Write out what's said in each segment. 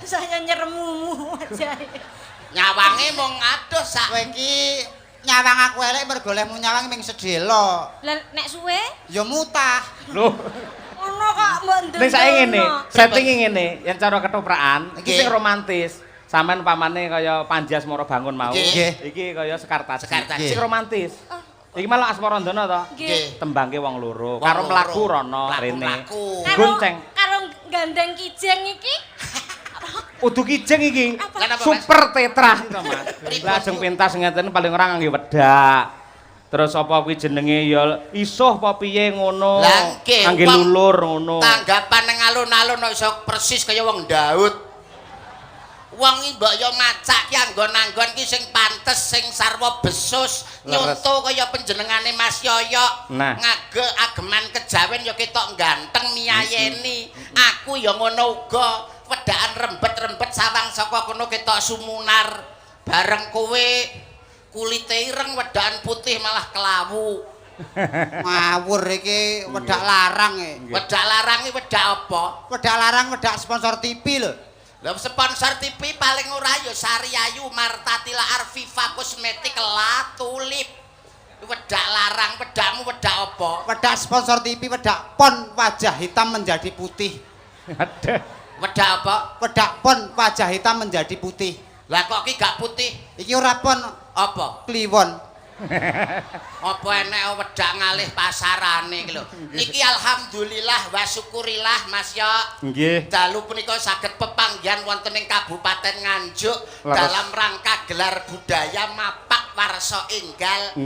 Saya nyeremumu aja. Nyawange mung adoh sak. Kowe iki nyawang aku elek mergo lehmu nyawang ming sedelo. Lah, nek suwe? Ya mutah. Lho, Ngono kok mbok ndung. Ning saiki ngene, settinge ngene, yen cara ketoprakan iki sing romantis. Sampeyan pamane kaya Panji Asmara Bangun mau. Nggih. Iki kaya Sekar Taji. Sekar Taji. Sing romantis. Iki malah Asmarandana to. Nggih. Tembangke wong loro, Wong karo loro. mlaku rono rene. Mlaku-mlaku. Karo Gonceng. karo gandeng kijeng iki. Udu kijeng iki. Apa? Lah, napa, Mas? Super tetra to, Mas. Pripun? Lajeng pentas ngeten paling ora ngangge wedak. Terus apa kuwi jenenge ya isuh apa piye ngono. Lah, nggih, Ngangge wong lulur ngono. Tanggapan nang alun-alun kok iso persis kaya wong Daud. Wong iki mbok ya macak ki anggon-anggon ki sing pantes, sing sarwa besus, nyonto kaya panjenengane Mas Yoyok. Nah. Ngage ageman kejawen ya ketok ganteng miyayeni. Aku ya ngono uga, wedakan rembet-rembet sawang saka kono ketok sumunar. Bareng kowe kulite ireng, wedakan putih malah kelawu. Ngawur, iki wedak larang e. Wedak larang iki wedak apa? Wedak larang, wedak sponsor TV lho. Lah, sponsor TV paling ora ya Sari Ayu, Marta Tilaar, Viva Kosmetik, La Tulip. Wedak larang, wedakmu wedak apa? Wedak sponsor TV, wedak Pon wajah hitam menjadi putih. Aduh. Wedak apa? Wedak Pon wajah hitam menjadi putih. Lah, kok ki gak putih? Iki ora Pon, Apa? Kliwon. Apa enek wedak ngalih pasarane iki lho. Niki alhamdulillah wa syukurillah, Mas Yok. Nggih. Dalu punika saged pepanggihan wonten ing Kabupaten Nganjuk dalam rangka gelar budaya Mapak Warsa Enggal.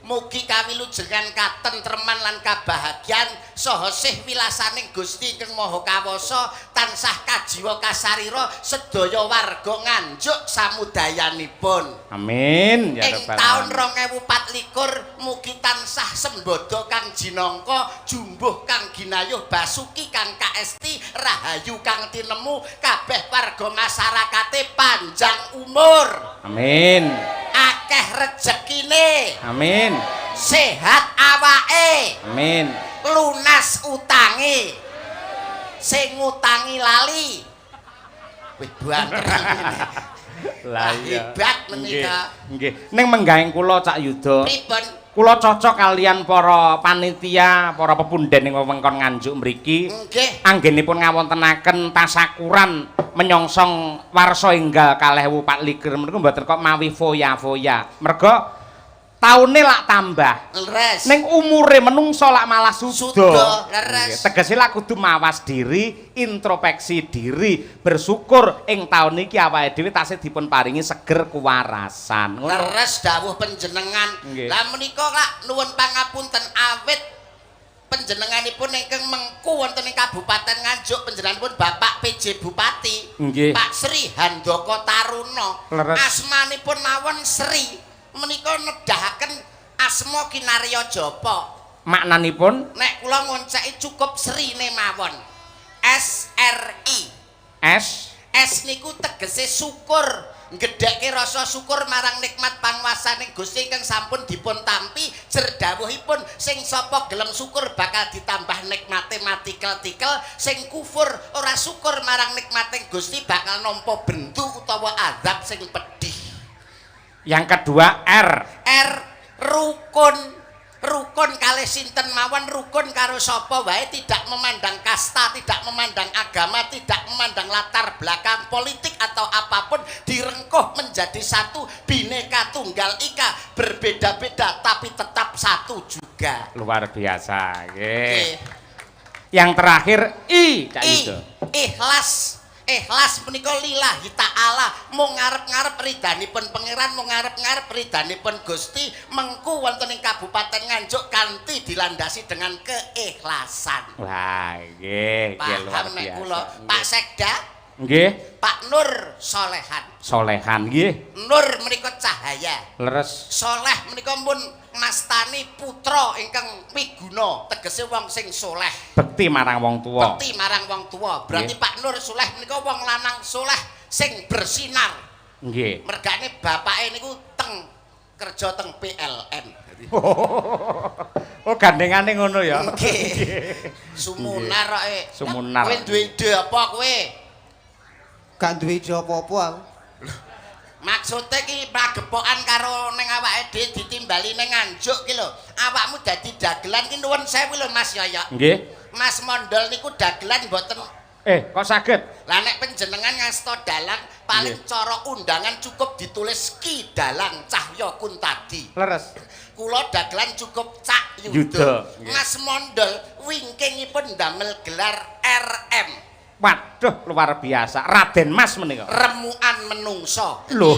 Mugi kawilujengan, katentreman lan kabahagyan saha sih wilasaning Gusti ingkang Maha Kawasa tansah kajiwa kasarira sedaya warga Nganjuk samudayanipun. Amin ya Ing rabbal taun alamin. 2024 mugi tansah sembodo kang jinangka, jumbuh kang ginayuh, basuki kang kaesti, rahayu kang tinemu, kabeh warga masyarakate panjang umur, Amin. akeh rejekine, Amin. sehat awake, Amin. lunas utange, sing ngutangi lali. Wih, buanter ini. Lah iya. Hebat menika. Nggih. Ning menggahing kula, Cak Yuda. Pripun? Kula cocok kalian para panitia, para pepunden ing wewengkon Nganjuk mriki. Anggenipun ngawontenaken tasakuran menyongsong warsa enggal 2024 menika mboten kok mawi foya-foya. Merga taune lak tambah. Ning umure menungso lak malah suda. Suda, leres. Nggih, tegese lak kudu mawas diri, introspeksi diri, bersyukur ing taun iki awake dhewe tasih dipun paringi seger kuwarasan. Ngono. Leres dawuh panjenengan. Nggih. Lah, menika lak nuwun pangapunten, awit panjenenganipun ingkang mengku wonten ing Kabupaten Nganjuk, panjenenganipun Bapak PJ Bupati. Pak Sri Handaka Taruna. Asmanipun mawon Sri menika nedahaken asma kinarya japa. Maknanipun? Nek kula ngonceki cukup Srine mawon. S R I. S. S niku tegese syukur, gedhekke rasa syukur marang nikmat panguwasaning Gusti ingkang sampun dipun tampi. Jer dawuhipun, sing sapa gelem syukur bakal ditambah nikmate matikel-tikel, sing kufur ora syukur marang nikmating Gusti bakal nampa bendu utawa azab sing pedih. Yang kedua, R. R, rukun. Rukun kalih sinten mawon, rukun karo sapa wae, tidak memandang kasta, tidak memandang agama, tidak memandang latar belakang politik atau apapun, direngkuh menjadi satu, Bhinneka Tunggal Ika, berbeda-beda tapi tetap satu juga. Luar biasa, nggih. Nggih. Yang terakhir I, Cak I, Yudo. Ikhlas. Ikhlas menika lillahi ta'ala, mung ngarep-ngarep ridhanipun Pangeran, mung ngarep-ngarep ridhanipun Gusti, mengku wonten ing Kabupaten Nganjuk kanthi dilandasi dengan keikhlasan. Wah, nggih, nggih, luar Paham nek biasa. kula. Pak Sekda, Nggih, Pak Nur Solehan. Solehan nggih. Nur menika cahaya. Leres. Soleh menika pun mastani putra ingkang miguna, tegese wong sing soleh. Bekti marang wong tuwa. Bekti marang wong tuwa. Berarti Pak Nur Soleh menika wong lanang soleh sing bersinar. Nggih. Mergane bapake niku teng kerja teng PLN. Oh, gandengane ngono ya. Nggih. Sumunar kok. Sumunar. Kowe duwe ide apa kowe? Gak duwe ide apa-apa aku. Maksude ki pagepokan karo ning awake dhewe ditimbali ning Nganjuk ki lho. Awakmu dadi dagelan ki nuwun sewu lho Mas Yoyok. Nggih. Mas Mondol niku dagelan mboten. Kok saged? Lah nek panjenengan ngasta dalang paling cara undangan cukup ditulis Ki Dalang Cahya Kuntadi. Leres. Kula dagelan cukup Cak Yuda. Yuda. Mas Mondol wingkingipun ndamel gelar RM. Waduh, luar biasa. Raden Mas menika. Remukan menungso. Lho.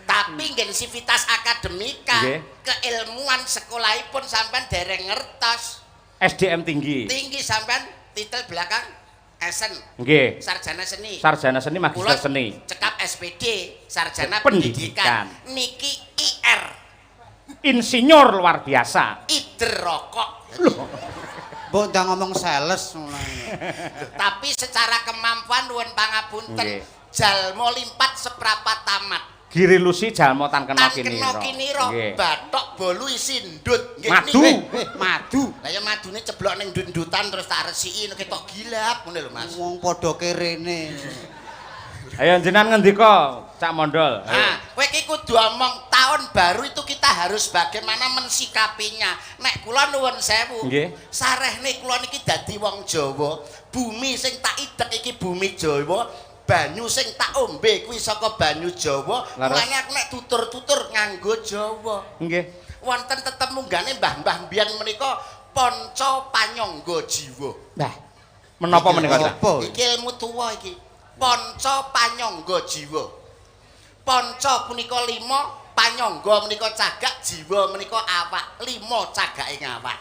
Tapi nggen sivitas akademika, keilmuan sekolahipun sampean dereng ngertos. SDM tinggi. Tinggi sampean titel belakang Esen, Nggih. sarjana seni. Sarjana seni, magister Kula seni. Cekap SPD, sarjana Pendidikan. pendidikan. Niki IR, Insinyur luar biasa. Ider rokok. Lho. Mbok ndang ngomong sales ngono. Tapi secara kemampuan nuwun pangapunten, jalma limpat seprapat tamat. Giri lusi jalma tan kena Tan kena kinira. kinira, bathok bolu isi ndut. Nggih, Madu. niki. Madu. Lah ya madune ceblok ning ndut-ndutan terus tak resiki ketok gilap ngono lho Mas. Wong padha kerene. Ayo jenengan ngendika, Cak Mondol. Ayo. Nah, kowe iki kudu omong tahun baru itu kita harus bagaimana mensikapinya. Nek kula nuwun sewu, sarehne kula niki dadi wong Jawa, bumi sing tak idek iki bumi Jawa, banyu sing tak ombe kuwi saka banyu Jawa. Mulane aku nek tutur-tutur nganggo Jawa. Nggih. Wonten tetemunggane mbah-mbah mbiyen menika panca panyangga jiwa. Mbah. Menapa menika, Cak? Apa? Iki ilmu tuwa iki. Panca panyangga jiwa. Panca punika lima, panyangga menika cagak, jiwa menika awak. Lima cagake awak.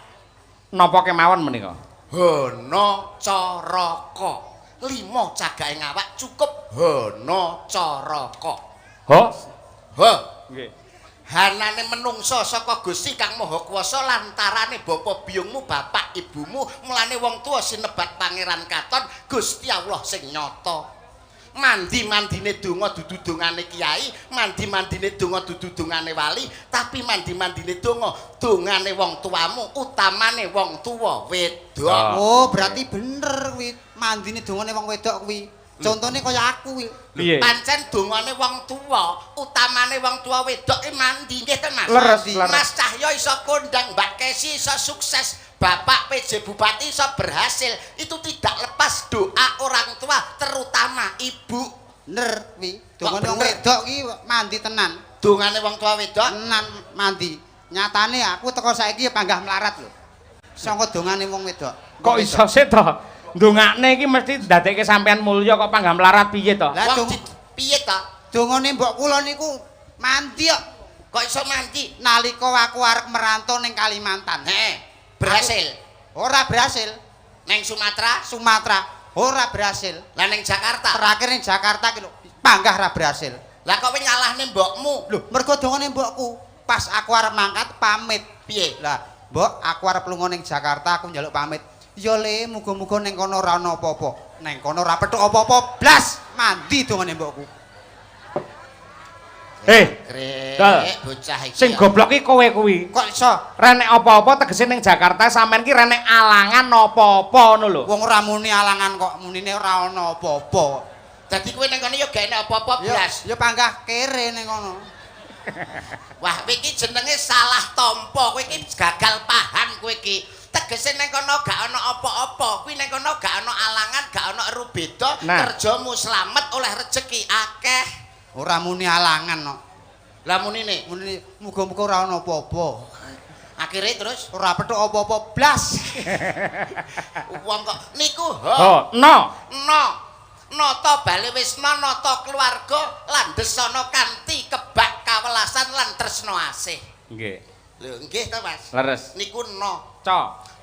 Napa kemawon menika? Hana caraka. Lima cagake awak cukup hana caraka. Ho. Ho. Nggih. Hanane menungsa saka Gusti Kang Maha Kuwasa lantarane bapa biyungmu, bapak ibumu, mulane wong tuwa sinebat Pangeran Katon, Gusti Allah sing nyata. Mandi-mandine donga dudu dongane kiai, mandi-mandine donga dudu dongane wali, tapi mandi-mandine donga dongane wong tuamu, utamane wong tuwa wedok. Oh, berarti bener kuwi. Mandine dongane wong wedok kuwi. Contone kaya aku kuwi. Piye? Pancen dongane wong tuwa, utamane wong tuwa wedok ki mandi nggih to Mas? Leres, leres. Mas Cahyo iso kondang, Mbak Kesi iso sukses, Bapak PJ Bupati iso berhasil. Itu tidak lepas doa orang tua, terutama ibu. Bener kuwi. Kok Dongane wong bener? wedok ki mandi tenan. Dongane wong tua wedok Tenan mandi. Nyatane aku teko saiki ya panggah melarat lho. Sangka dongane wong wedok. Kok iso sih to? Ndongakne iki mesti ndadekke sampean mulya kok panggah melarat piye to? Lah wong piye to? Dongane mbok kula niku mandi kok. Kok iso mandi? Nalika aku arep merantau ning Kalimantan. Heeh. Berhasil. Ora berhasil. Neng Sumatera, Sumatera ora berhasil. lah neng Jakarta. Terakhir ning Jakarta ki lho, panggah ora berhasil. Lah kok kowe nyalahne mbokmu? Lho, mergo dongane mbokku. Pas aku arep mangkat pamit. Piye? Lah, mbok aku arep lunga ning Jakarta, aku njaluk pamit. Ya le, muga-muga ning kono ora ana apa-apa. Ning kono ora petuk apa-apa, blas mandi dongane mbokku. Krek, bocah iki. Sing goblok ki kowe kuwi. Kok iso? Renek apa-apa tegese ning Jakarta sampean ki renek alangan apa-apa ngono lho. Wong ora muni alangan kok, munine ora ana apa-apa. Dadi kowe ning kono ya gak enek apa-apa blas. Ya panggah kere ning kono. Wah, kowe iki jenenge salah tampa. Kowe iki gagal paham kowe iki. Tegese ning kono gak ana apa-apa. Kuwi ning kono gak ana alangan, gak ana rubeda. Nah. Kerjamu slamet oleh rejeki akeh. Ora muni alangan kok. Lah munine, Muni muga-muga ora ana apa-apa. Akhire terus Ora petuk apa-apa blas. Wong kok niku ho. Ho, no. No. Nata bale wisma, nata keluarga landhesana kanthi kebak kawelasan lan tresna asih. Nggih. Lho nggih to Mas. Leres. Niku no. Co.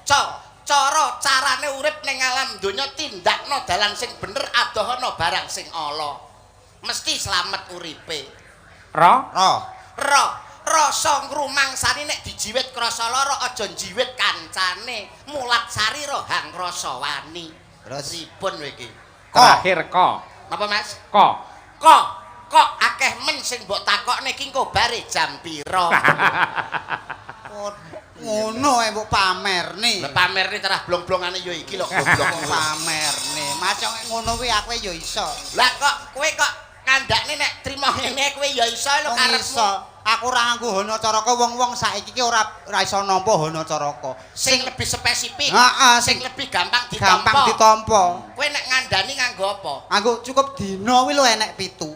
Co, cara carane urip ning alam donya tindakno dalan sing bener adohana barang sing ala. Mesti slamet uripe. Ro. Ro. Ro, rasa ngrumangsani nek dijiwit krasa lara aja njiwit kancane. Mulat sarira hang rasa wani. Terus? Pripun kowe iki? Ko. Terakhir ko. Napa Mas? Ko. Kok kok akeh men sing mbok takokne iki engko bare jam pira? Ngono ae mbok pamerne. Lah pamerne terah blong-blongane ya iki lho goblok. Mbok pamerne. Macam ngono kuwi aku ya iso. Lah kok kowe kok kandhane nek trimo ngene kowe ya iso lho Wong iso. karepmu. Aku ora nganggo hana caraka, wong-wong saiki ki ora ora iso nampa hana caraka. Sing lebih spesifik, Heeh, sing sing lebih gampang ditampa. gampang ditampa. Kowe nek ngandani nganggo apa? Nganggo cukup dina kuwi lho enek 7.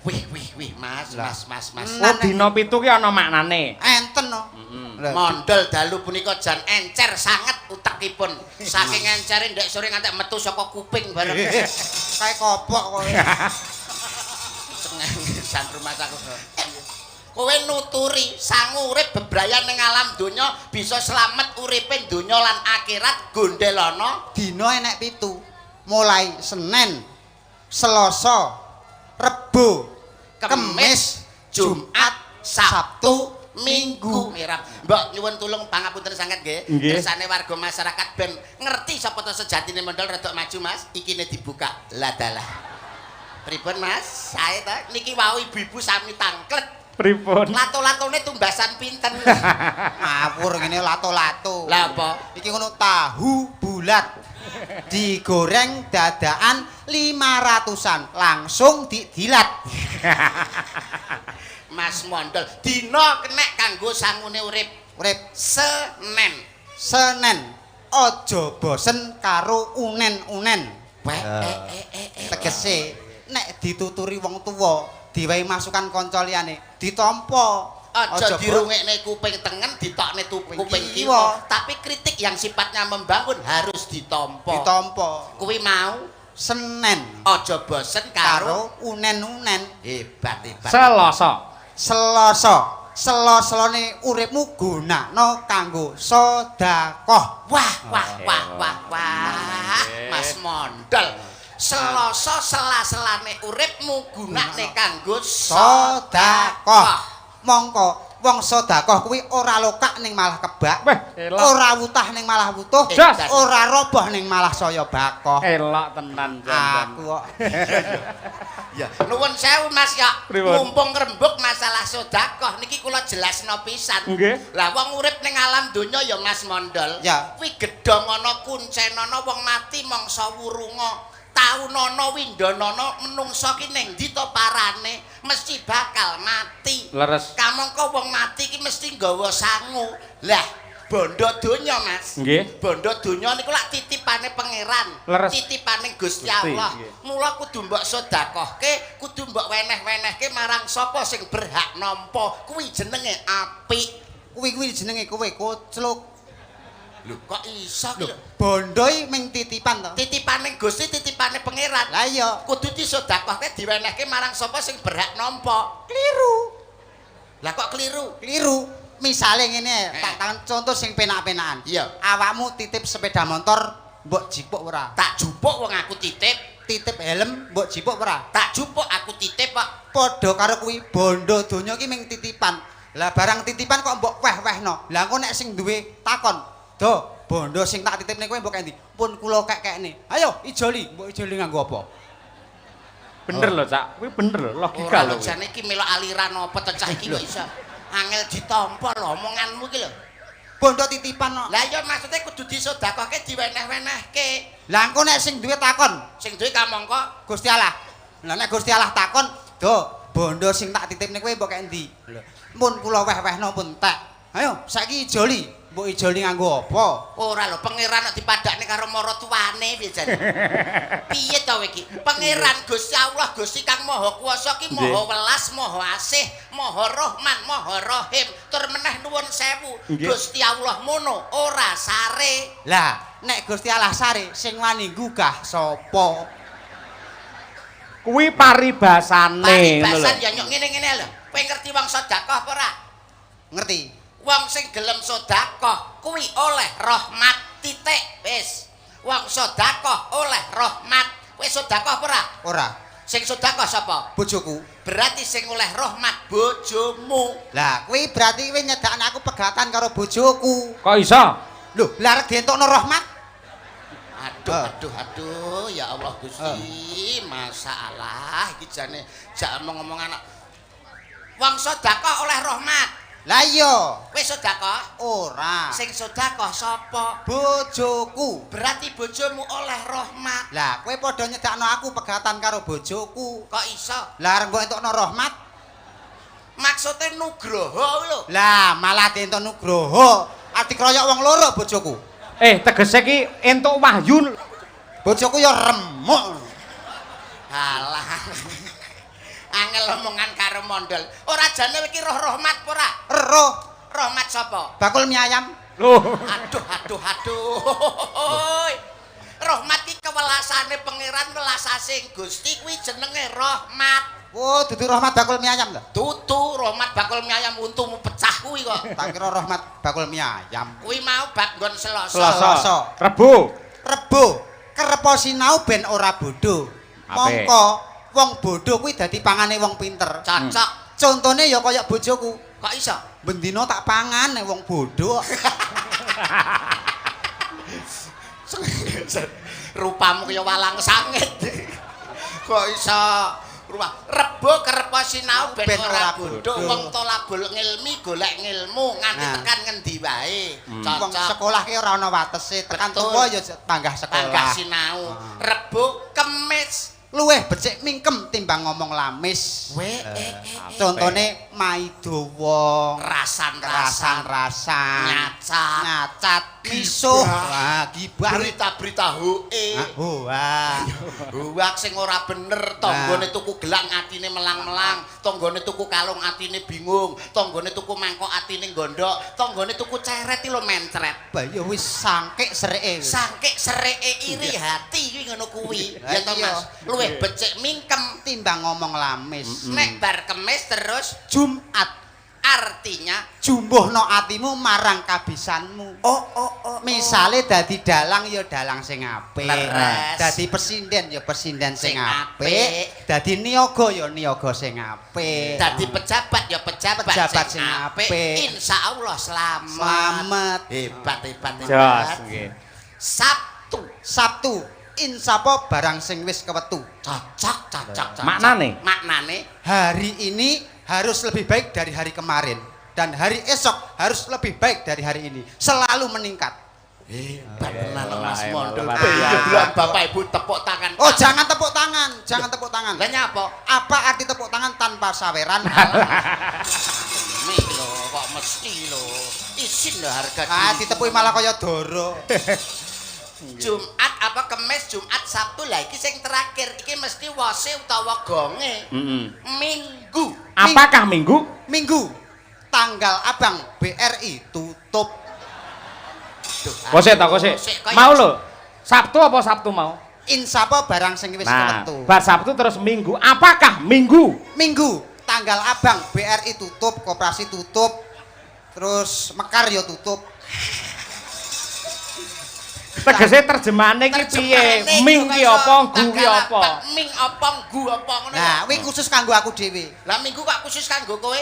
Wih wih wih Mas, Lah. Mas, Mas, Mas. Oh, dina 7 ki ana maknane. Enten no. Heeh. Lah, Mondol dalu punika jan encer sanget utekipun. Saking encere ndek sore ngantek metu saka kuping bareng. Kayak kopok kowe. Cengengesan rumahsaku. Kowe nuturi sangu urip bebrayan ning alam donya bisa slamet uripe donya lan akhirat gondelana Dina enek 7. Mulai Senin, Selasa, Rebo, Kemis, Jumat, Sabtu, Minggu. Minggu. Mirap. Mbok nyuwun tulung pangapunten sanget nggih. Nggih. Kersane warga masyarakat ben ngerti sapa to sejatine mondol rada maju Mas. Ikine dibuka. Lah dalah. Pripun Mas? Sae ta? Niki wau ibu-ibu sami tangklet. Pripun? Lato-latone tumbasan pinten? Ngawur ngene lato-lato. Lah apa? Iki ngono tahu bulat. Digoreng dadakan 500-an, langsung didilat. Mas Mondol, dina kenek kanggo sangune urip. Urip Senin. Senin. Aja bosen karo unen-unen. Weh, eh eh eh eh. Tegese nek dituturi wong tuwa, diwehi masukan kanca liyane, ditampa. Aja dirungekne kuping tengen, ditokne kuping kiwa. Tapi kritik yang sifatnya membangun harus ditampa. Ditampa. Kuwi mau Senin aja bosen karo karo unen-unen. hebat hebat. Selasa. Selasa. Sela-selane uripmu gunakno kanggo sedekah. Wah wah wah wah wah. Mas Mondol. Selasa sela-selane uripmu gunakne kanggo Sedekah. Mongko wong sedekah kuwi ora lokak ning malah kebak. Weh, elok. Ora wutah ning malah wutuh. Jos. Ora roboh ning malah saya bakoh. Elok tenan jan. Aku kok Ya, nuwun sewu Mas ya. Pripun? Mumpung rembug masalah sedekah niki kula jelasno pisan. Nggih. Lah wong urip ning alam donya ya Mas Mondol. Ya. Kuwi gedhong ana kuncen ana wong mati mangsa wurunga. Taunana windhanana menungsa ki ning ndi to parane mesti bakal mati. Leres. Kamangka wong mati ki mesti nggawa sangu. Lah bondo donya Mas. Nggih. Bondo donya niku lak titipane pangeran, Leres. titipane Gusti Gusti, Allah. nggih. Mula kudu mbok sedekahke, kudu mbok weneh-wenehke marang sapa sing berhak nampa. Kuwi jenenge apik. Kuwi kuwi jenenge kowe kocluk. Lho kok iso ki lho? Bondo iki ming titipan to. Titipane Gusti, titipane pangeran. Lah iya, Kudu disedekahke diwenehke marang sapa sing berhak nampa. keliru. Lah kok keliru? Keliru. Misale ngene, Eh. tak tangan contoh sing penak-penakan. Iya. Awakmu titip sepeda motor mbok jipuk ora? Tak jupuk wong aku titip, Titip helm mbok jipuk ora? tak jupuk aku titip kok. Padha karo kuwi bondo donya ki ming titipan. Lah barang titipan kok mbok weh-wehno. Lah engko nek sing duwe takon, "Do, bondo sing tak titipne kowe mbok endi?" Pun kula kek-kekne. Ayo ijoli, mbok ijoli nganggo apa? Bener lho, Cak. Kuwi bener lho, logika Ora lho. lho jane iki melok aliran apa to cah iki kok iso. Angel ditampa lho omonganmu iki lho. Bondo titipan kok. Lah iya maksudnya kudu disedekahke diweneh-wenehke. Lah engko nek sing duwe takon, Sing duwe kamangka Gusti Allah. Lah nek Gusti Allah takon, "Do, bondo sing tak titipne kowe mbok endi?" Lho, pun kula weh-wehno pun tek. Ayo, saiki ijoli. Mbok ijoli nganggo apa? Ora lho, pangeran nek dipadakne karo maratuwane piye jane? Piye to iki? Pangeran Gusti Allah, Gusti Kang Maha Kuwasa ki Maha Welas, Maha Asih, Maha Rahman, Maha Rahim. Tur meneh nuwun sewu. Gusti Allah mono ora sare. Lah, nek Gusti Allah sare, sing wani nggugah sapa? Kuwi paribasane ngono lho. Paribasan ya nyok ngene-ngene lho. Kowe ngerti wong sedekah apa ora? Ngerti? Wong sing gelem sedekah kuwi oleh rahmat titik wis. Wong sedekah oleh rahmat. Kowe sedekah apa ora? Ora. Sing sedekah sapa? Bojoku. Berarti sing oleh rahmat bojomu. Lah, kuwi berarti kowe nyedakne aku pegatan karo bojoku. Kok iso? Lho, lah arep dientokno rahmat? Aduh, aduh, aduh, ya Allah Gusti, masalah iki jane jak omong-omong anak. Wong sedekah oleh rahmat. Lah iya. Wis sedekah? Ora. Sing sedekah sapa? Bojoku. Berarti bojomu oleh rahmat. Lah, kowe padha nyedakno aku pegatan karo bojoku. Kok iso? Lah arep mbok entukno rahmat? Maksude nugroho lho. Lah, malah dientuk nugroho. Ati kroyok wong loro bojoku. Tegese ki entuk wahyu. Bojoku ya remuk. Alah. Angel omongan karo mondol. Ora jane iki roh rahmat apa ora? Roh Rahmat sapa? bakul mie ayam. Lho. Aduh aduh aduh. Rahmat iki kewelasane pangeran welasase Gusti kuwi jenenge rahmat. Oh, dudu rahmat bakul mie ayam lho. Dudu rahmat bakul mie ayam untumu pecah kuwi kok. Tak kira rahmat bakul mie ayam. Kuwi mau bab nggon Selasa. Selasa. Rebo. Rebo, kerepo sinau ben ora bodho. Mongko wong bodho kuwi dadi pangane wong pinter. Cocok. Contone ya kaya bojoku. Kok iso? Bendina tak pangan nek wong bodho. Rupamu kaya walang sangit. Kok iso? Rupa rebo kerepo sinau ben ora bodho. Wong tolabul ngilmi golek ngilmu nganti tekan ngendi wae. Wong Cocok. sekolah ki ora ana watese, tekan tuwa ya panggah sekolah. Panggah sinau. Rebo Kemis. Luwih becik mingkem timbang ngomong lamis. Contone maido wong, Rasan-rasan, rasan-rasan, nyacat, nyacat, misuh, wah, gibah, berita-berita hoe. Wah. Hoak sing ora bener, tanggane tuku gelang atine melang-melang, tanggane tuku kalung atine bingung, tanggane tuku mangkok atine gondok, tanggane tuku ceret iki lho mencret. Bah ya wis sangkik sereke. Sangkik sereke iri hati kuwi ngono kuwi. Ya to Mas, luwih becik mingkem timbang ngomong lamis. Nek bar Kemis terus Jumat, artinya jumbuhno atimu marang kabisanmu. Oh. Misale dadi dalang ya dalang sing apik. Dadi pesinden ya pesinden sing apik. Dadi niyaga ya niyaga sing apik. Dadi pejabat ya pejabat sing apik. Insyaallah selamat. Selamat. Hebat hebat Jos hebat. nggih. Sabtu. Sabtu insapo barang sing wis kewetu. Cocok cocok cocok. Maknane? Maknane Hari ini harus lebih baik dari hari kemarin dan hari esok harus lebih baik dari hari ini. Selalu meningkat. Hebat tenan Mas Mondol. Iya, Bapak Ibu tepuk tangan. Oh, jangan tepuk tangan, jangan tepuk tangan. Lah nyapa? Apa arti tepuk tangan tanpa saweran? Ini lho kok mesti lho. Isin lho harga diri. Ah, ditepuki malah kaya doro. Jumat apa Kemis, Jumat, Sabtu lah iki sing terakhir iki mesti wose utawa gonge. Minggu. Apakah minggu? Minggu tanggal abang BRI tutup. Kose ta kose. Mau lho. Sabtu apa Sabtu mau? Insapo barang sing wis kewetu. Bar Sabtu terus Minggu. Apakah Minggu? Minggu tanggal abang BRI tutup, koperasi tutup, terus Mekar ya tutup. Tegese terjemahane iki piye? Ming ki apa, nggu ki apa? Ming apa, nggu apa ngono. Nah, kuwi khusus kanggo aku dhewe. Lah minggu kok khusus kanggo kowe?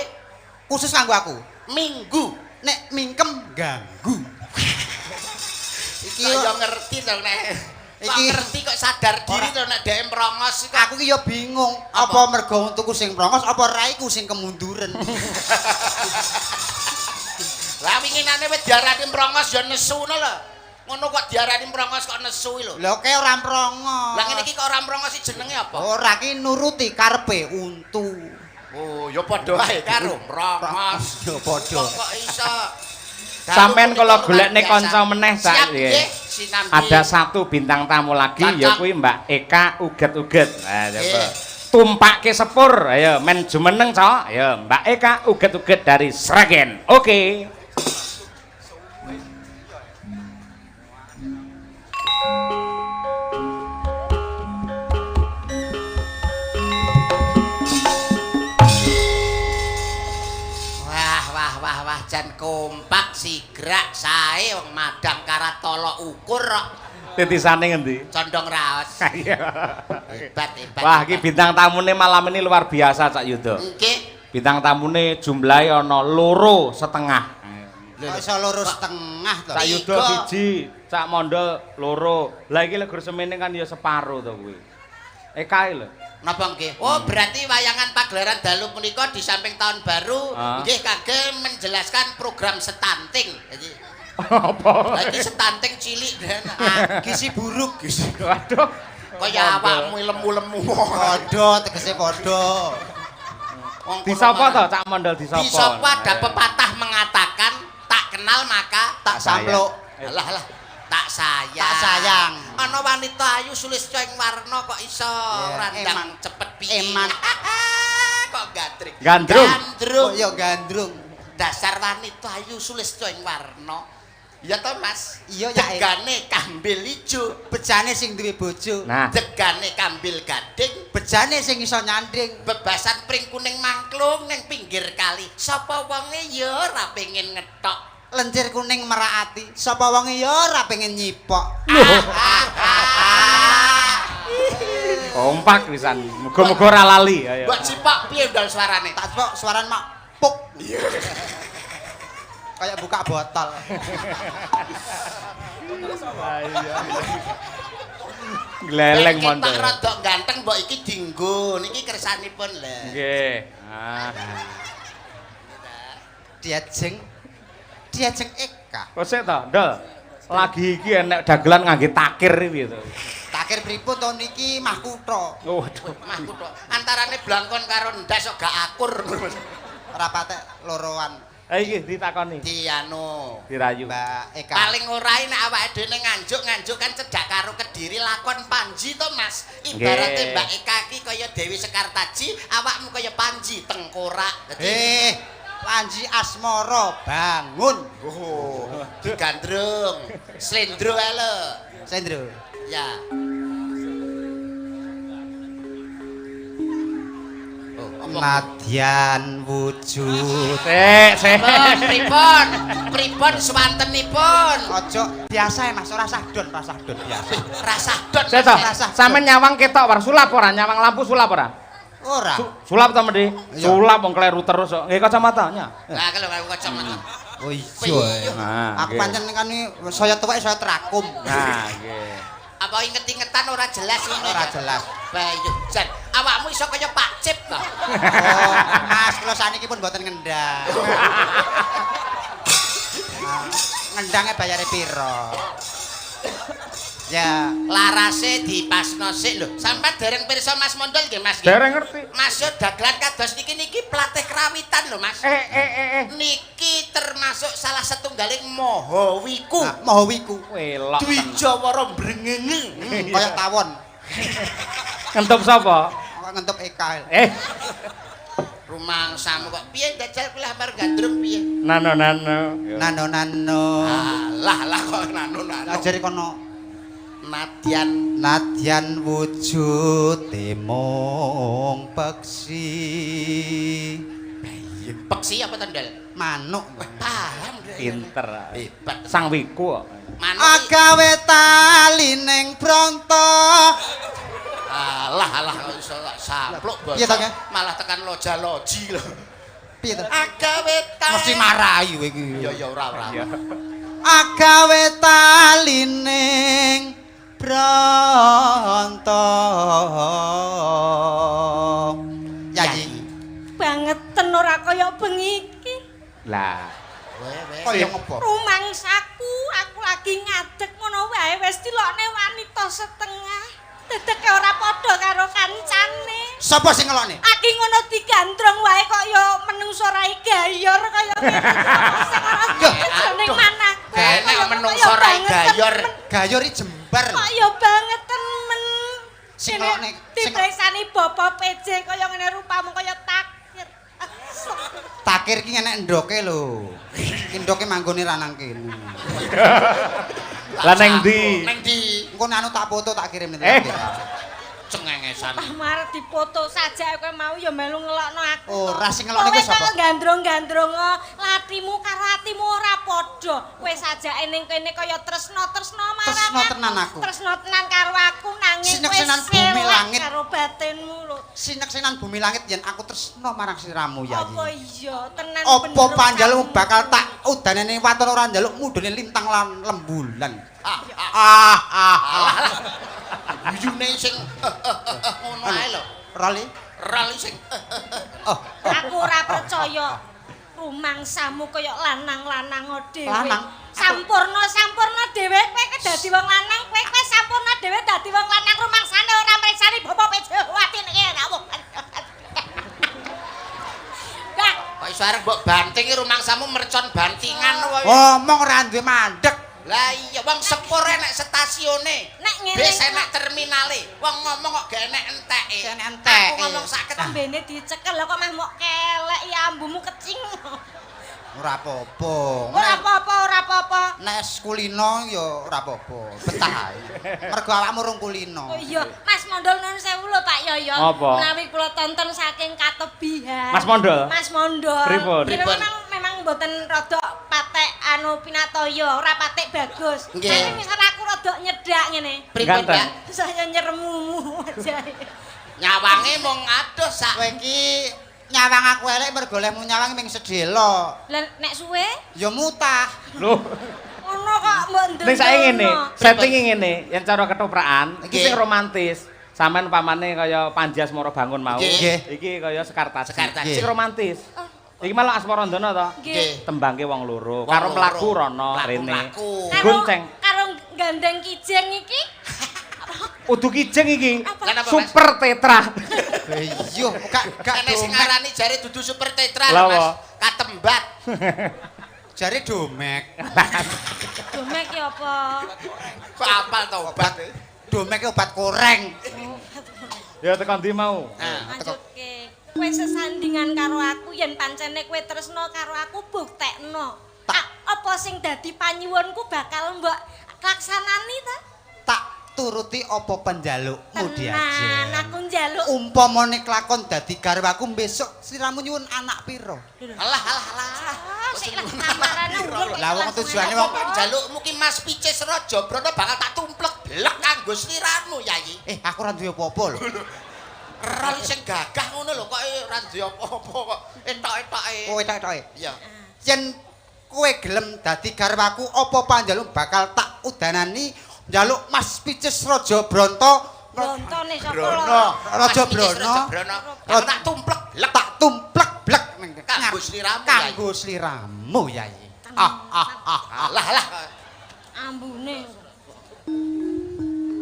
Khusus kanggo aku. Minggu. Nek mingkem ganggu. Iki yo ngerti to nek. Iki ngerti kok sadar diri to nek dhek mrongos kok. Aku ki yo bingung, apa mergo untuku sing mrongos apa raiku sing kemunduren. Lah winginane wis diarani mrongos ya nesu ngono lho. Ngono kok diarani mrongos kok nesu lho. Lho kae ora mrongos. Lah ngene iki kok ora mrongos iki jenenge apa? Ora ki nuruti karepe untu. Oh, ya padha ae karo mrongos. Ya padha. Kok iso. Sampeyan kalau golekne kanca meneh sak nggih. Ada satu bintang tamu lagi ya kuwi Mbak Eka Uget-uget. Nah, coba. Tumpakke sepur, ayo men jumeneng cok. Ayo Mbak Eka Uget-uget dari Sragen. Oke. Wah jan kompak sigrak sae wong madang karatala ukur kok. Titisane ngendi? Condong raos. Iya. Hebat hebat. Wah, iki bintang tamune malam ini luar biasa Cak Yuda. Nggih. Bintang tamune jumlahe ana 2,5. Kok iso 2,5 to? Cak Yuda 1, Cak Mondol 2. Lah iki legur semene kan ya separo to kuwi. Eka lho. Napa nggih? Oh, berarti wayangan pagelaran dalu punika di samping tahun baru nggih kagem menjelaskan program stunting. Jadi Apa? lagi stunting cilik dan Gizi buruk. Waduh. Kaya awakmu lemu-lemu. Padha tegese padha. Wong kono Disapa to marah. Cak Mondol disapa? Disapa ada pepatah mengatakan tak kenal maka Tak sampluk. Alah alah tak sayang. Tak sayang. Ana wanita ayu sulistya ing warna kok iso randang eman. cepet piye. Eman. Kok gandring. Gandrung. Gandrung. Oh ya gandrung. Dasar wanita ayu sulistya ing warna. Iya toh Mas? Iya, ya. Degane kambil ijo, Bejane sing duwe bojo. Nah, degane kambil gading, Bejane sing iso nyanding. bebasan pring kuning mangklung ning pinggir kali. Sapa wonge ya ora pengen ngetok. Lencir kuning merak ati. Sapa wonge ya ora pengen nyipok. kompak pisan. Muga-muga ora lali. Ayo. Mbok cipok piye ndol suarane? Tak cipok suarane mak puk. Kayak buka botol. Gleleng Nek mondol. ketok rada ganteng mbok iki dinggo. Niki kersanipun lho. Nggih. Ah. Diajeng Diajeng Eka. Kok sik to, Ndol? Lagi iki enek dagelan ngangge takir iki piye to? Takir pripun to niki mahkutha. Oh, waduh. Mah kuthuk. Antarane blangkon karo ndas kok gak akur. Ora patek loroan Eh iki ditakoni, Dianu. dirayu. Mbak Eka. Paling ora nek awake dhewe nganjuk-nganjuk kan cedhak karo Kediri lakon Panji to Mas. Ibarate Mbak Eka iki kaya Dewi Sekartaji, awakmu kaya Panji tengkorak. Dadi Panji Asmara bangun. oh, digandrung. Slendro ae lho. Sendro. Ya. Oh, apa? Nadyan wujud. Sik, sik. Pripun, pripun, pripun swantenipun? Ojo biasa ya Mas, ora sah don, ora sah don biasa. Rasah don. Sik to. Rasah. Sampeyan nyawang ketok war sulap ora? Nyawang lampu sulap ora? Ora. Sulap ta mendhi? Iya. Sulap wong kleru terus kok. Nggih kacamatanya. Lah kalau aku kacamata. Oh iya. Nah, Aku nggih. pancen kan saya tuwek saya terakum. Nah, nggih. Apa inget-ingetan ora jelas ngono Ora ya? jelas. Bayu jan. Awakmu iso kaya Pak Cip to. Oh, Mas, kula saniki pun mboten ngendang. Nah, ngendange bayare piro? Ya, Larase dipasno sik lho. Sampai dereng pirsa Mas Mondol nggih Mas. nggih? Dereng ngerti. Mas yo dagelan kados niki niki pelatih kerawitan lho Mas. Eh eh eh eh. Niki termasuk salah setunggaling Mahawiku. nah, mahawiku Welok. Dwijawara brengenge. kaya tawon. Ngentup sapa? Kok ngentup Eka. Eh, Rumangsamu kok piye ndajal kuwi lamar gandrung piye? nano nano. Nano nano. Alah lah kok nano-nano. Ajare kono Nadyan nadyan wujud mung peksi. Peksi apa to, Ndel? Manuk. Paham. Pinter. Hebat. Sang wiku kok. Manuk. Agawe tali ning bronto. Alah alah kok iso tak sampluk bos. Piye to, Kak? Malah tekan loja-loji lho. Piye to? Agawe tali. Mesti marahi kowe iki. Ya ya ora ora. Iya. Agawe tali ning bronto. Yayi, Bangeten ora kaya bengi iki. Lah, kaya ngopo? Rumangsaku aku lagi ngadeg ngono wae wis dilokne wanita setengah. Dedeke ora padha karo kancane. Sapa sing ngelokne? Aki ngono digandrong wae kok ya menungso rai gayor kaya ngene. Sing ora ning manahku. Kene menungso rai gayor. Gayor iki jembar. Kok ya bangeten men. Sing ngelokne sing Dipreksani Bapak PJ kaya ngene rupamu kaya takir. takir ki enek ndoke lho. Ki ndoke manggone ra nang kene. Lah neng ndi? Neng ndi? Engko nek anu tak foto tak kirim ning Eh. Cengengesan. Ah, marep dipoto saja kowe mau ya melu ngelokno aku. Ora, sing ngelokne kowe sapa? Kowe kok gandrong-gandrong latimu karo atimu ora padha. Kowe sajake ning kene kaya tresna-tresna marang Tresna tenan aku. Tresna tenan karo aku nanging kowe Sineksenan bumi selak langit. karo batinmu lho. Sineksenan bumi langit yen aku tresna marang siramu Yayi. Apa iya tenan Apa panjalukmu bakal tak udanene waton ora njaluk mudune lintang lan lembulan. Ah, Ah ah ah. Guyune sing ngono ae lho. Roli. Rol sing Oh, Aku ora percaya. Rumangsamu kaya lanang-lanang dhewe. Lanang? Sampurna-sampurna dhewe kowe ki dadi wong lanang, kowe kowe sampurna dhewe dadi wong lanang rumangsane ora mriksani bapak Pejawati niki rawuh. Dah, kok iso arep mbok banting rumangsamu mercon bantingan wae. Ngomong ora duwe mandek. Lah iya wong sepur enek stasiune. Nek ngene Bis enek terminale. Wong ngomong kok gak enek enteke. Gak enek enteke. Aku ngomong sak lambene dicekel lho kok mah mok kelek ya ambumu kecing. Ora apa-apa. Ora apa-apa, ora apa-apa. Nek kulino ya ora apa-apa, betah ae. Mergo awakmu rung kulino. Oh iya, Mas Mondol nuwun sewu lho Pak Yoyo. Menawi kula tonton saking katebihan. Mas Mondol? Mas Mondol. Pripun? Kira memang mboten rada patek anu pinatoyo, ora patek bagus. Tapi misal aku rada nyedak ngene. Pripun, Mbak? Saya nyeremumu aja. Nyawange mung adoh sak Kowe iki nyawang aku elek mergo lehmu nyawang ming sedhela. Lah nek suwe Ya mutah. Lho, ngono kok mbok ndung. ning saiki ngene, settinge ngene, yen cara ketoprakan iki Nggih. sing romantis. Sampeyan pamane kaya Panji Asmara Bangun mau. Nggih. Iki kaya Sekar Taji. Sekar Taji. Sing romantis. Iki malah Asmarandana to. Nggih. Tembangke wong loro, Wong karo loro. mlaku rono rene. Mlaku-mlaku. Gonceng. Karo gandeng kijeng iki. Udu kijeng iki. Apa? Lah napa, Mas? Super tetra. Iya, gak Enek sing domek. ngarani jare dudu super tetra Lah, lho, Mas. apa? Katembat. Jare domek. Domek ki apa? Kok apal to obat? Domek ki obat koreng. Ya tekan ndi mau? Nah, Lanjutke. Kowe sesandingan karo aku yen pancene kowe tresno karo aku buktekno. Apa sing dadi panyuwunku bakal mbok laksanani ta? Tak turuti apa penjalukmu Tenan, diajen. aku njaluk. Umpamane kelakon dadi garwaku besok sliramu nyuwun anak pira? Alah alah alah. Ah, sik lah tamarane urung. Lah wong tujuane wong Panjalukmu ki Mas Picis Raja Brana bakal tak tumplek blek kanggo sliramu, Yayi. Aku ora duwe apa-apa lho. Rol sing gagah ngono lho kok ora duwe apa-apa kok entok-entoke. Oh, etok-etoke. Iya. Yen kowe gelem dadi garwaku apa panjaluk bakal tak udanani njaluk Mas Picis Raja Bronto Brontone sapa Brana. lho? Raja Mas Picis Brana. Raja Brana. Aku tak tumplek blek tak tumplek blek ning kanggo sliramu, Yayi. kanggo sliramu Yayi. Ah ah ah. Alah alah. Ambune.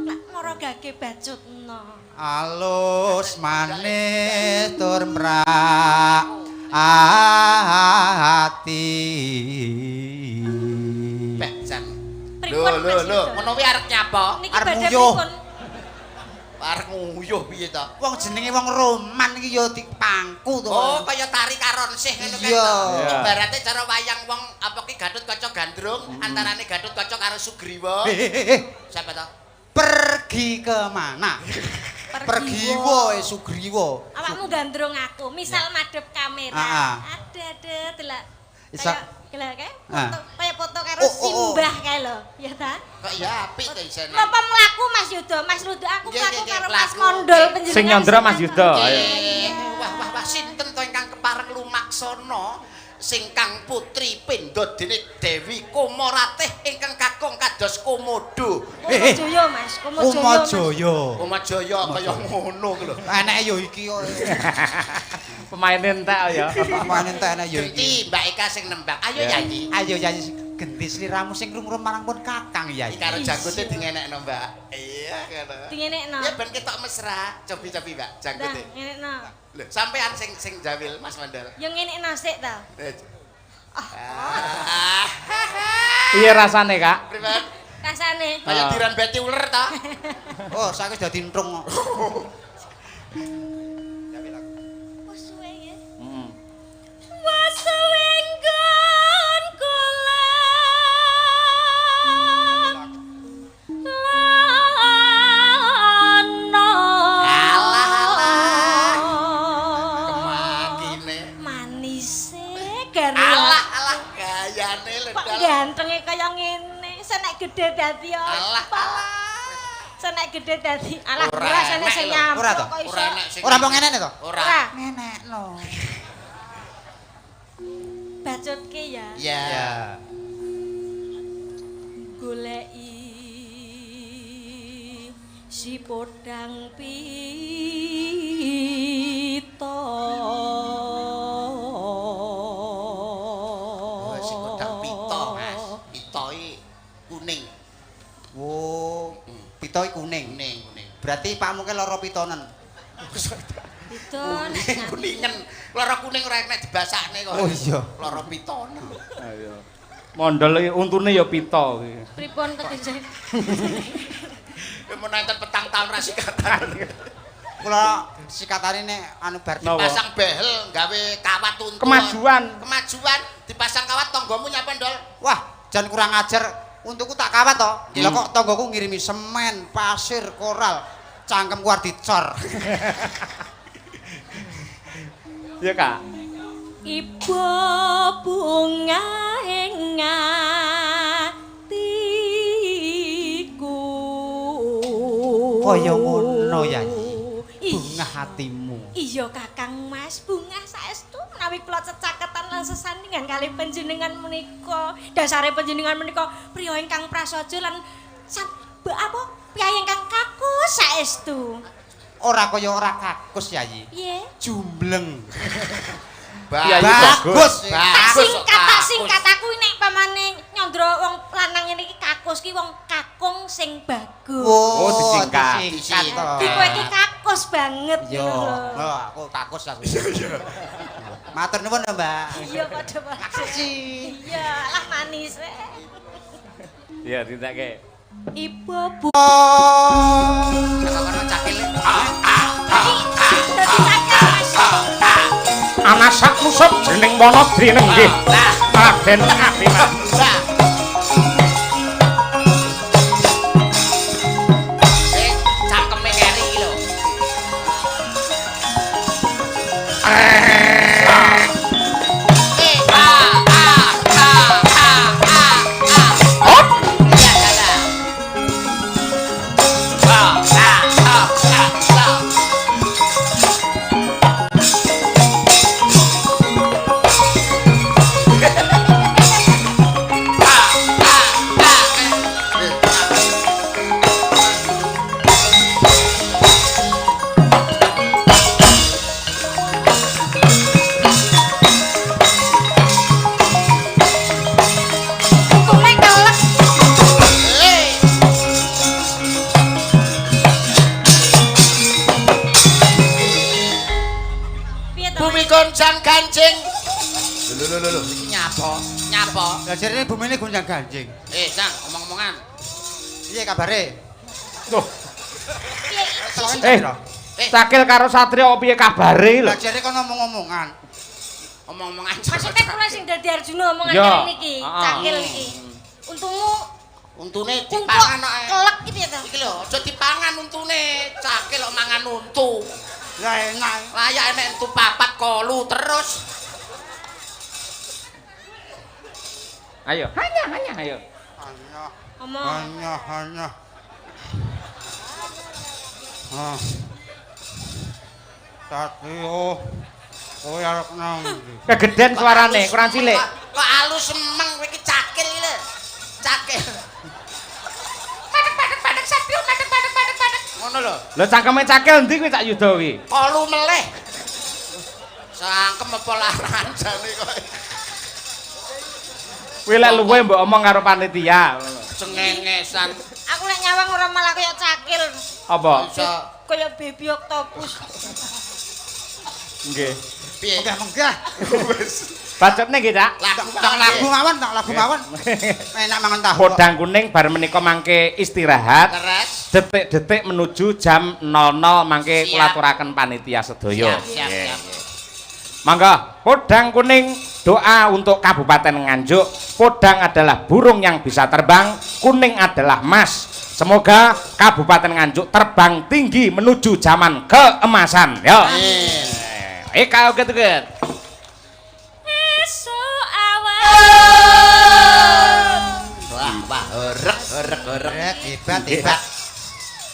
Lak mara gage bacutno. Alus manis tur mrak ati. Beh, jan. Lho Pripun, lho Mas lho, Yuda? ngono kuwi arep nyapa? Niki Arep badhe nguyuh. pripun? Arep nguyuh piye to? Wong jenenge wong Roman iki ya dipangku to. Oh, kaya tari karonsih ngono kae Iya. to. Iya. Ibarate cara wayang wong apa ki Gatotkaca Gandrung, antarane Gatotkaca karo Sugriwa. Eh. Siapa to? Pergi kemana? Pergi wae Sugriwa. Awakmu gandrung aku, misal madhep kamera. Ah, ah. Ada delak. Isa- Kayak delak kae Ah. foto, kayak foto karo Oh, oh, oh. Simbah kae lho, ya ta? Kok ya apik to isene. Napa mlaku Mas Yuda? Mas Yuda aku Nggih, mlaku nggih, karo mlaku. Mas Mondol panjenengan. Sing nyandra Mas Yuda, ayo. Nggih. Wah wah wah sinten to ingkang kepareng lumaksana sing kang putri pindha dene Dewi Komoratih ingkang kakung kados komodo. Kumajaya Mas, Kumajaya. Mas. Kumajaya. Komajaya kaya ngono ku lho. Eneke yo iki kok. Pemaine entek ya. Pemain entek enek yo Genti iki. Mbak Eka sing nembang. Ayo Ya. Yayi. Ayo Yayi genti sliramu sing rung-rung marang pun kakang Yayi. Iki karo janggote dingenekno, Mbak. Iya ngono. Dingenekno. Ya ben ketok mesra. Cobi-cobi, Mbak, Dah, janggote. ngenekno. Lho, sampean sing sing jawil Mas Mandal. Ya ngenekno sik ta. Ah. Piye rasane, Kak? Pripun? Rasane. Kaya dirambeti uler ta? Oh, saiki wis dadi entrung kok. Wes suwe ya. Heeh. Wes suwe nggon kula. Lana. Alah, alah. Kemakine. Manise garwa. Alah, alah gayane lho. Kok gantenge kaya ngene, senek gede dadi apa? Alah, alah. Senek gede dadi alah Ora ora senek enek sing lho. nyampuk Ora to? kok iso. Ora enek sing Ora mbok ngenekne to? Ora. Ora. Ngenekno. Bacutke ya. Ya. Ya. Goleki Si podang pito. Oh, si podang pito, Mas. Pito iki kuning. Oh, pito iki kuning. Kuning, kuning. Berarti pakmu ke lara pitonen. Pito. Kuningen. Lara kuning ora nek dibasakne kok. Oh iya. Lara pitonen. Ayo. Mondol iki untune ya pito iki. Pripun tegese? Kowe mun enten petang taun ra sikatan. Kula sikatane nek anu bar Napa? Dipasang behel gawe kawat untu. Kemajuan. Kemajuan dipasang kawat tanggamu nyapa, Ndol? Wah, jan kurang ajar. Untuku tak kawat to. Lah kok tanggaku ngirimi semen, pasir, koral. Cangkemku arep dicor. Ya, Kak. Ibu bunga ing atiku. Kaya ngono ya, Ih, Bunga hatimu. Iya Kakang Mas, bunga saestu menawi kula cecaketan lan sesandingan kalih panjenengan menika. Dasare panjenengan menika priya ingkang prasaja lan apa priya ingkang kakus saestu. Ora kaya ora kakus Yayi. Piye? Jumbleng. Iya, iya. Bagus. Tak Bagus, singkat, tak kakus. singkat aku nek pamane nyandra wong lanang ngene iki kakus ki wong kakung sing bagus. Oh, disingkat. Disingkat to. Di kowe iki kakus banget Yo, ngono lho. oh, aku kakus aku. Matur nuwun, Mbak. Iya padha-padha. Makasih. Iya, lah manis. Iya, ditake. Ibu bu Kono cakil. dadi cakil Mas. Anasak musup jeneng Wanadri nenggih. Lah, Raden Abima. lah. Eh, cangkeme keri iki lho. Eh, a a a a a a. Hop. Ya, ya, ya. A a a a a. Untume kelek. Eh, Piye to? Bumi Mas? goncang ganjing. Lho lho lho lho, iki nyapa? Nyapa? Lah jarene bumine gonjang ganjing. Eh, Sang, omong-omongan. Piye kabare? Tuh. Piye? Eh, Eh. Cakil karo Satria kok piye kabare lho? Lah jarene kono omong-omongan. Omong-omongan. Maksudnya kula sing dadi Arjuna omongan Iya. kene niki, Heeh. cakil iki. Untumu Untune untu dipangan kok. eh. kelek iki piye to? Iki lho, aja dipangan untune. Cakil kok mangan untu. Lah enak. Layak enek entu papat kolu terus. Ayo, hanya hanya ayo. Hanya Omong. hanya hanya. Ah. Satrio. Kowe arep nang ndi? Kegeden suarane, kurang cilik. Kok alus semeng kowe iki cakil iki lho. Cakil. Padek padek padek Satrio padek padek padek padek. Ngono lho. Lho cangkeme cakil endi kuwi Cak Yuda kuwi? Kolu meleh. Sangkem apa laran jane kok. Kuwi lek luwe mbok omong karo panitia. Cengengesan. Aku lek nyawang ora malah kaya cakil. Apa? Iso Kaya baby octopus. Nggih. piye? Menggah menggah. Bacotne nggih, Cak. Lagu Tak lagu mawon, tak lagu mawon. Enak mangan tahu. kok. Podang kuning bar menika mangke istirahat. Leres. Detik-detik menuju jam 00 mangke Siap. kula aturaken panitia sedaya. Siap, siap, Nggih. siap. Mangga, podang kuning doa untuk Kabupaten Nganjuk. Podang adalah burung yang bisa terbang, kuning adalah emas. Semoga Kabupaten Nganjuk terbang tinggi menuju zaman keemasan. Yo. Amin. Eka oke tuh. Esuk awan. Wah, wah, horek, horek, horek. Rek, hebat, hebat.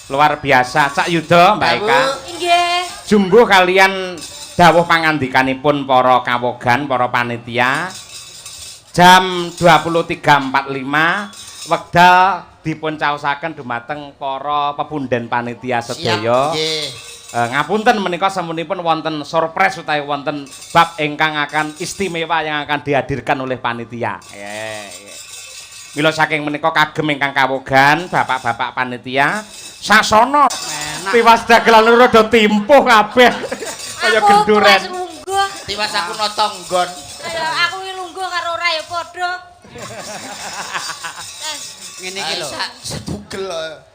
Luar biasa, Cak Yuda, Mbak Eka. Nggih. Jumbuh kalian dawuh pangandikanipun para kawogan, para panitia. Jam 23.45 Wekdal dipun caosaken dumateng para pepunden panitia sedaya. Nggih. Ngapunten menika samunipun wonten surprise utawi wonten bab ingkang akan istimewa yang akan dihadirkan oleh panitia. Nggih. Mila saking menika kagem ingkang kawogan bapak-bapak panitia sasana tiwas dagelan rada timpuh kabeh kaya Aku genduren. tuwas lungguh. Tiwas aku nata nggon. Ayo aku iki lungguh karo ora ya padha. Ngene iki lho. Sak setugel.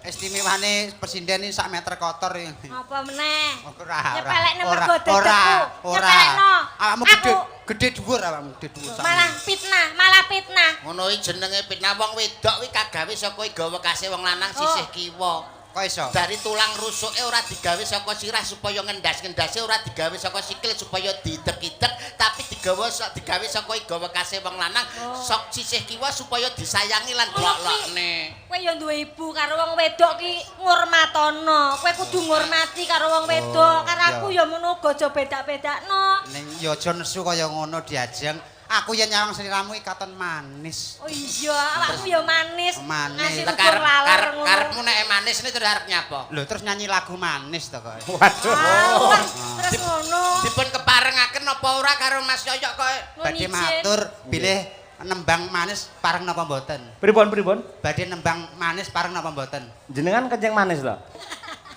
Istimewane presiden ini sak meter kotor iki. Apa meneh? Ora. Nyepelekne ora, mergo ora, dedekku. ora. Nyepelekno. Awakmu gede, Aku- gede dhuwur awakmu, gede dhuwur. sak Malah fitnah, malah fitnah. Ngono iki jenenge fitnah wong wedok kuwi kagawe saka iga wekase wong lanang sisih kiwa. Kok iso? Dari tulang rusuke ora digawe saka sirah supaya ngendas-ngendase, ora digawe saka sikil supaya diidek-idek, tapi digawe digawe saka iga wekase wong lanang sok sisih kiwa supaya disayangi lan Ngono kuwi. dilokne. Kowe ya duwe ibu karo wong wedok ki ngurmatono. Kowe kudu ngurmati karo wong wedok. Karo aku ya ngono uga aja beda-bedakno. Ning ya aja nesu kaya ngono diajeng. Aku yen nyawang sliramu iki katon manis. Oh iya, awakmu ya manis. Manis. Ngasih Lah rubung karep laler karep ngono. karepmu nek manis ini terus arep nyapa? Lho terus nyanyi lagu manis to kok. Waduh. Ah, terus ngono. Dipun keparengaken apa ora karo Mas Yoyok kok? Badhe Ijen. matur bilih nembang manis pareng napa mboten? Pripun pripun? Badhe nembang manis pareng napa mboten? Jenengan kencing manis to?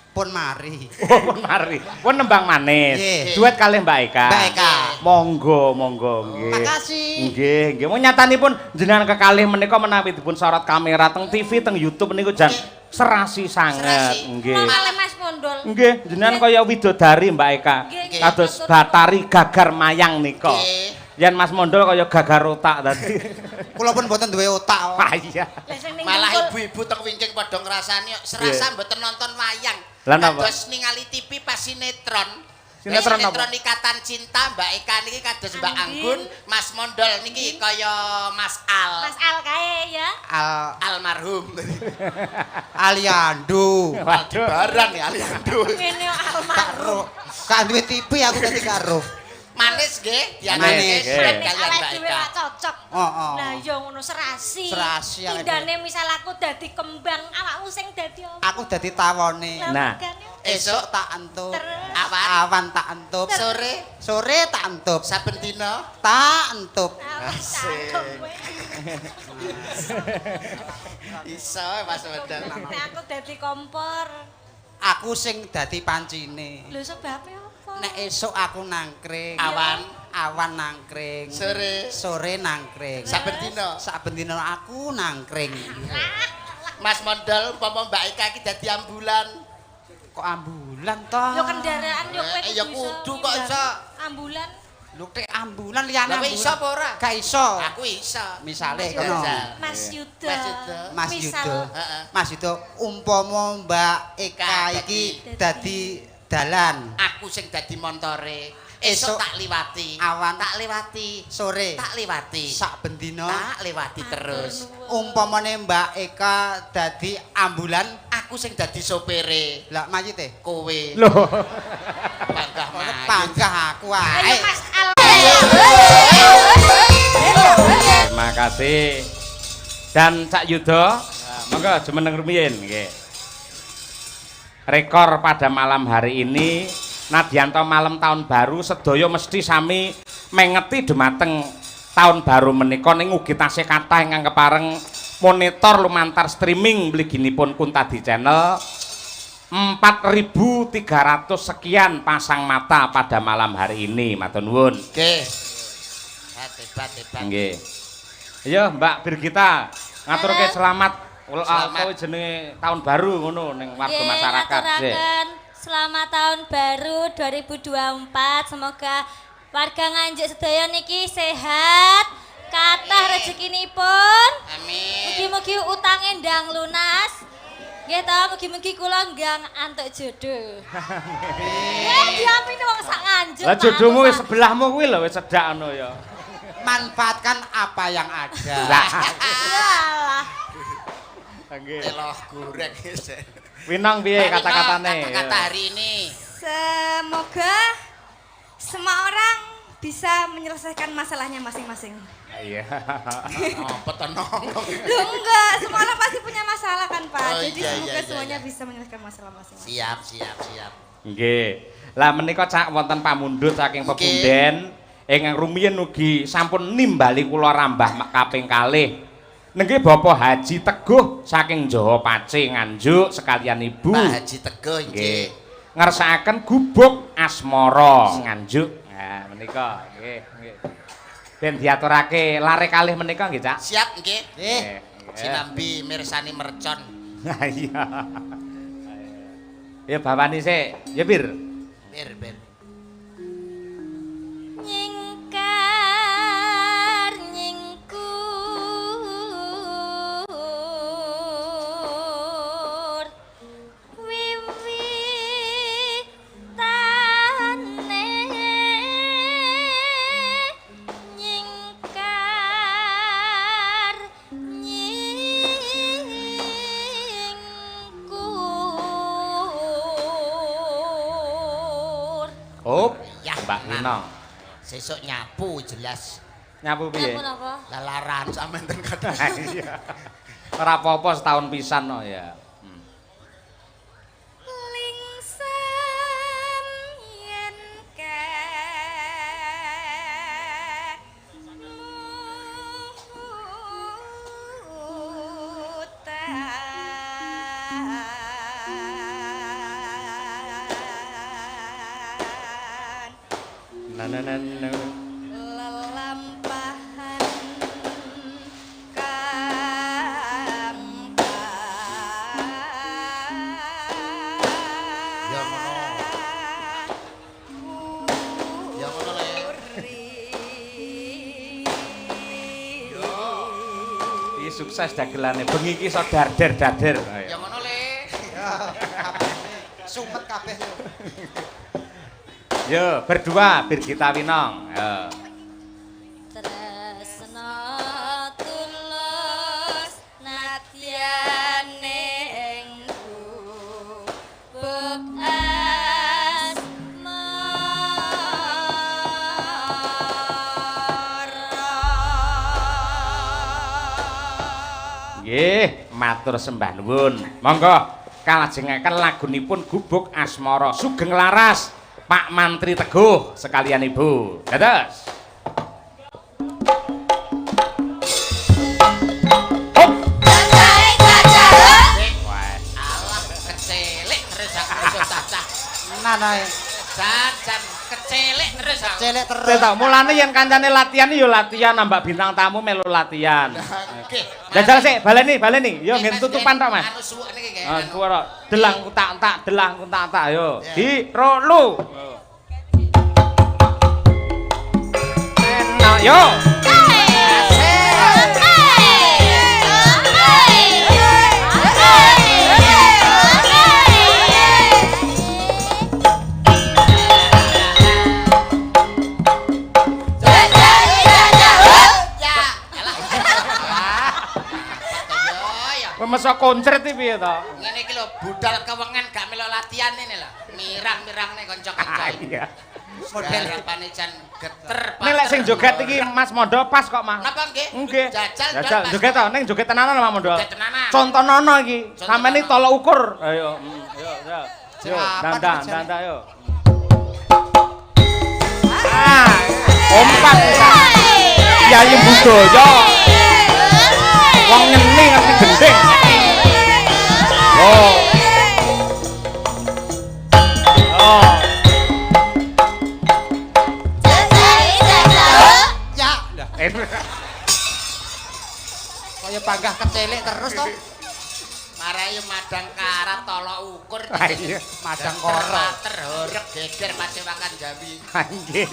Pun mari. Oh, pun mari. Pun nembang manis. Nggih. Duet kalih Mbak Eka. Mbak Eka. Monggo, monggo nggih. Makasih. Nggih, nggih. Mung nyatanipun jenengan kekalih menika menawi dipun sorot kamera teng TV, teng YouTube niku jan serasi sanget. Serasi. Nggih. Kula malih Mas Mondol. Nggih, jenengan kaya widodari Mbak Eka. Nggih, Kados nggih. Batari Gagar Mayang nika. Nggih. Yen Mas Mondol kaya gagar otak tadi. Kula pun mboten duwe otak. kok. Wah iya. Lah sing ning Malah dengkul- ibu-ibu teng wingking padha ngrasani kok serasa mboten nonton wayang. Lah napa? Kados ningali TV pas sinetron. Sinetron napa? Sinetron Ikatan Cinta Mbak Eka niki kados Mbak Andin. Anggun, Mas Mondol niki kaya Mas Al. Mas Al kae ya. Al Almarhum. Aliando. Waduh. Barang ya Aliando. Ngene Karo almarhum. gak duwe TV aku dadi karo. Manis nggih, Manis, dianake nggih. kalian Manis Mbak awake dhewe Eka. lak cocok. Heeh. Lah iya ngono serasi. Serasi awake Tindane misal aku dadi kembang, awakmu sing dadi apa? Aku dadi tawone. Lah, Nah. makane Esuk tak entup. Terus. Awan. Awan tak entup. Sore Sore tak entup. saben dina Tak entup. Awas, cangkem kowe. iso Mas Mondol. Nek aku dadi kompor. Aku sing dadi pancine. Lho sebabe apa? Nek esuk aku nangkring. Awan. Awan nangkring. Sore. Sore nangkring. Saben dina. Saben dina aku nangkring. Mas Mondol umpama Mbak Eka iki dadi ambulan. Kok ambulan to? Yo kendaraan yo kowe Eh, ya kudu kok iso. Ambulan. Lho tek ambulan liyane Lah kowe ambulan. iso apa ora? Gak iso. Aku iso. Misale Mas kono. Yuda. Mas Yuda. Mas Yuda. Mas Misal- Yuda. Heeh. Mas Yuda umpama Mbak Eka iki dadi dalan Aku sing dadi montore. Esuk Esuk tak liwati. awan. Tak liwati. Sore Tak liwati. sak bendina Tak liwati terus. umpamane Mbak Eka dadi ambulan Aku sing dadi sopire. lah mayite Kowe Lho. panggah mayit. panggah aku Ayo ae. Mas Al. Terima kasih. Dan Cak Yuda, monggo jumeneng rumiyin nggih. Rekor pada malam hari ini nadyanto malam tahun baru sedaya mesti sami mengeti dumateng tahun baru menika ning ugi tasih kathah ingkang kepareng monitor lumantar streaming mliginipun Kuntadi Channel 4300 sekian pasang mata pada malam hari ini. Matur nuwun. Nggih. Hebat hebat. Nggih. Iya, Mbak Birgita, ngaturke selamat Selamat. apa jenenge tahun baru ngono ning warga Nggih, masyarakat. Nggih. ngaturaken selamat tahun baru 2024. Semoga warga Nganjuk sedaya niki sehat, kathah rezekinipun. Amin. Mugi-mugi utange ndang lunas. Nggih ta, mugi-mugi kula ndang antuk jodoh. Eh, diamini wong sak Nganjuk. Lah Pak, jodohmu aku, wis Pak. sebelahmu kuwi lho wis cedak ngono ya. Manfaatkan apa yang ada. Lah, Yalah. nggih. Teloh goreng. Winong piye Mbak Wino, kata-katane? Kata-kata hari ini. Semoga semua orang bisa menyelesaikan masalahnya masing-masing. Iya. Apa to nong? Loh enggak, semua orang pasti punya masalah kan Pak. Oh, Jadi iya, semoga iya, iya, semuanya iya. bisa menyelesaikan masalah masing-masing. Siap, siap, siap. Nggih. Lah menika Cak wonten pamundhut saking pepunden ingkang rumiyin ugi sampun nimbali kula rambah kaping kalih. Nggih Bapak Haji Teguh saking Jawa Pace Nganjuk sekalian Ibu. Pak Haji Teguh Nggih. nggih. Ngersakaken gubuk asmara Nganjuk. Nah menika nggih, nggih. Ben diaturake lare kalih menika nggih Cak. Siap nggih. Nggih. Sinambi mirsani mercon. Nah iya. Ya bawani sik. Ya Bir. Bir, bir. Nyingkar nyingkur wiwitane nyingkar nyingkur. Oh, Ya, Mbak Wina. Sesuk nyapu jelas. Nyapu piye? Nyapu napa? Lalaran sampean ten kadang. Iya. Ora apa-apa setahun pisan no ya. Lingsem yen kemutan Na na na na. lelampahan kang Ya ngono. Ya ngono le. Iki sukses dagelane. Bengi iki iso darder-darder. Ya ngono le. Ya, kabeh. Sumet kabeh yo. Yo, berdua Birgita Winong. Yo. Tresna tulus nadyane ing gubuk asmara. Nggih, matur sembah nuwun. Monggo kalajengaken lagunipun Gubuk Asmara Sugeng Laras Pak Mantri Teguh sekalian Ibu. Dados. Hop. Wah. Alah kecelik terus aku iso cacah. Tenan ae. Jan jan kecelik terus aku. Celek terus. Saya tau, mulane yen kancane latihan yo latihan nambah bintang tamu melu latihan. Nggih. Jajal sik, baleni, baleni. Yo Nggih, ngen Mas, tutupan tok, Mas. Anu suwuk niki nggih. Ah, anu. suara delang tak delang tak yo. Ya. Di ro lu. Enak yo. Ya, alah. Yo ya. Kowe meso koncert iki piye to? Ngene iki lho budal kewengen gak melok latihan ini lho. Mirang-mirangne kanca-kanca. Iya. Model rapane jan geter. Nek lek sing joget iki Mas Mondo pas kok, Mas. Napa nggih? Nggih. Jajal Jajal pas. joget to, ning joget tenanan Mas Mondo. Joget tenanan. Contonono iki. Contonono. Sampeyan iki tolok ukur. Ayo, yo, yo. Yo, Kapan dandan, kerjane? dandan yo. Ah, kompak pisan. Yayi budaya. Wong nyeni ngerti gending. Oh. Oh. Ya. Lah, kaya panggah kecelik terus to. Marai madang karat tolok ukur. Ah, iya. Madang koro. Pater horeg geger pasewakan Jawi. Nggih.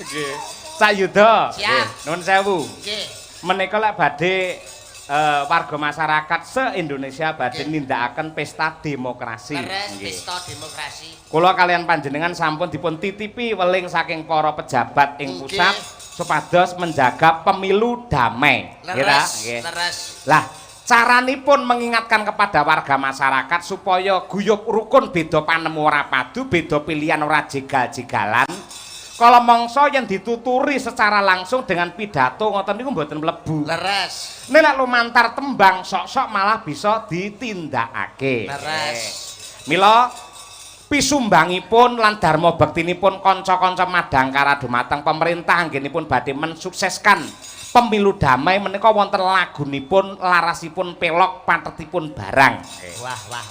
Nggih. Cak Yuda. Siap. Nggih, nuwun sewu. Nggih. Menika lek badhe warga masyarakat se-Indonesia badhe Nggih. nindakaken pesta demokrasi. Leres Nggih. pesta demokrasi. Kula kalian panjenengan sampun dipun titipi weling saking para pejabat ing Nggih. pusat supados menjaga pemilu damai. Nggih ta? Leres, Nggih. leres. Lah, caranipun mengingatkan kepada warga masyarakat supaya guyub rukun beda panemu ora padu, beda pilihan ora jegal-jegalan. Kala mangsa yen dituturi secara langsung dengan pidato ngoten niku mboten mlebu. Leres. Nek lek lumantar tembang sok-sok malah bisa ditindakake. Leres. Mila pisumbangipun lan dharma bektinipun kanca-kanca madangkara dumateng pemerintah anggenipun badhe mensukseskan pemilu damai menika wonten lagunipun, larasipun pelog, pathetipun barang. Wah, wah.